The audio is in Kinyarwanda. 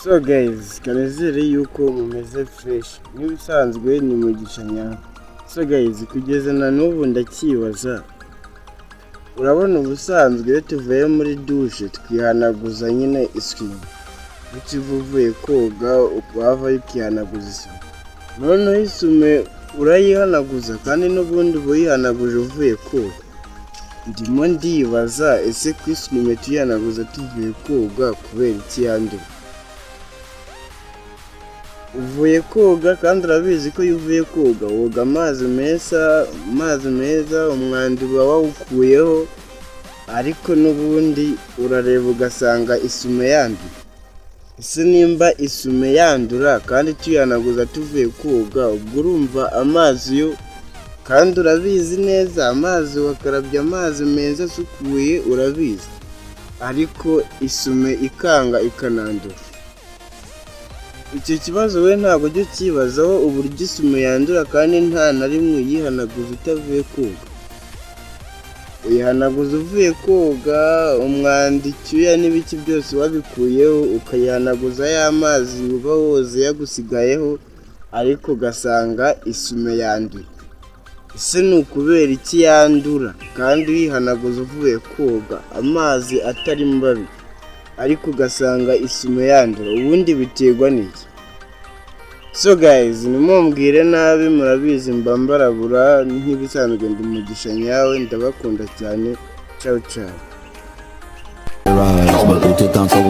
So guys, kanizere yuko mumeze fresh nk'ibisanzwe, ni Mugisha nyawe. So guys, kugeza na n'ubu ndacyibaza. Urabona, ubusanzwe iyo tuvuye muri douche twihanaguza nyine isume. Ukiva uvuye koga, wavayo ukihanaguza isume. Noneho isume urayihanaguza kandi n'ubundi uba uyihanaguje uvuye koga. Ndimo ndibaza, ese ku isume tuyihanaguza tuvuye koga, kubera iki yandura? Uvuye koga kandi urabizi ko iyo uvuye koga woga amazi meza, amazi meza, umwanda uba wawukuyeho, ariko n'ubundi urareba ugasanga isume yanduye. Ese nimba isume yandura kandi tuyihanaguza tuvuye koga, ubwo urumva amazi yo, kandi urabizi neza, amazi wakarabye amazi meza asukuye, urabizi, ariko isume ikanga ikanandura. Icyo kibazo we ntabwo ujya ukibazaho, uburyo isume yandura kandi nta na rimwe uyihanaguza utavuye koga? Uyihanaguza uvuye koga, umwanda, icyuya n'ibiki byose wabikuyeho, ukayihanaguza ya mazi uba woze yagusigayeho, ariko ugasanga isume yanduye. Ese ni ukubera iki yandura kandi uyihanaguza uvuye koga amazi atari mabi, ariko ugasanga isume yandura? Ubundi biterwa n'iki? So guys, ntimumbwire nabi, murabizi mba mbarabura. Nk'ibisanzwe ndi Mugisha nyawe, ndabakunda cyane. Ciao ciao. Rise, but tout est encore